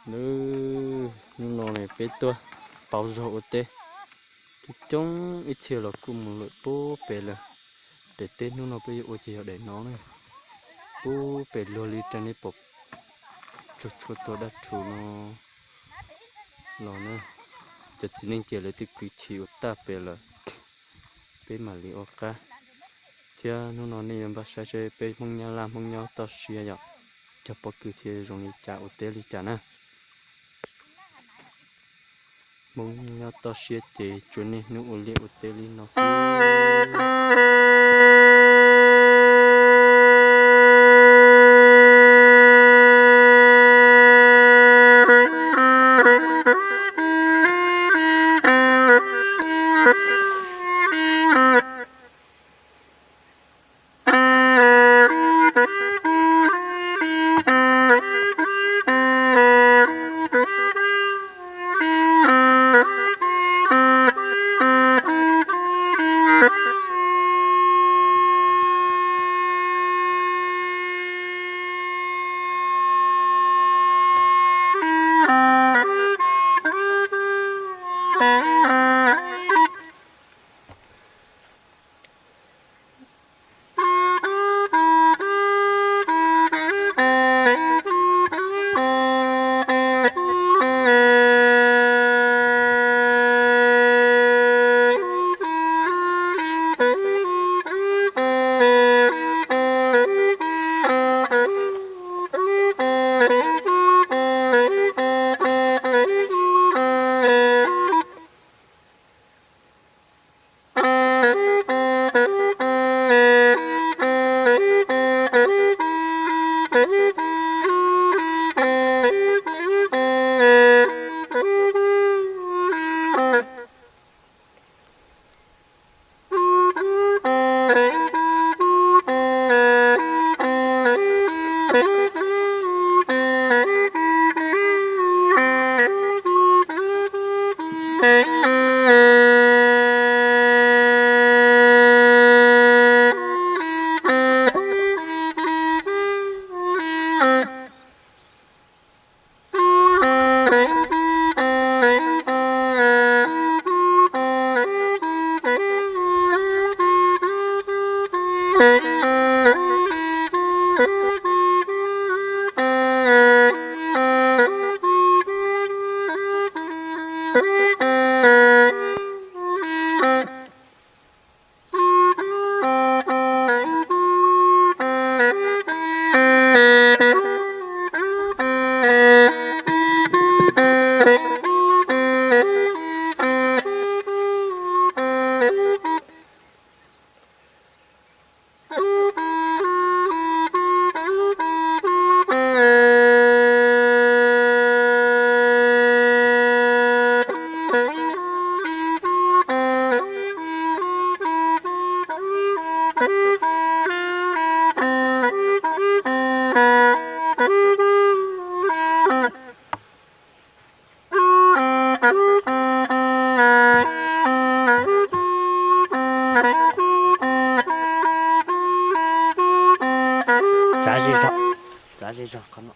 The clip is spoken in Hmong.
Nws, hnub no ne peb tuaj pauv zog ua teb, coob coob ib txhia los kuj mus lawm pub pem lawm. Daim teb hnub no peb yuav ua ces yog daim no ne, pub pem luag li rau nej pom, tsuag tsuag tuaj dab rhuv no los na. Cov txiv neej ces lawv twb kwv chim ua tag pem lawm, peb mam li ua qab. Thiab hnub no nej yuav npaj saib seb peb Hmoob Nyab Laj Hmoob nyob toj siab yom, cog pob kws thiab zoo li cas ua teb li cas na. Hmoob nyob toj siab ces tsuas niaj hnub ua liaj ua teb li no xwb. Txav zej zog, txav zej zog qhov no.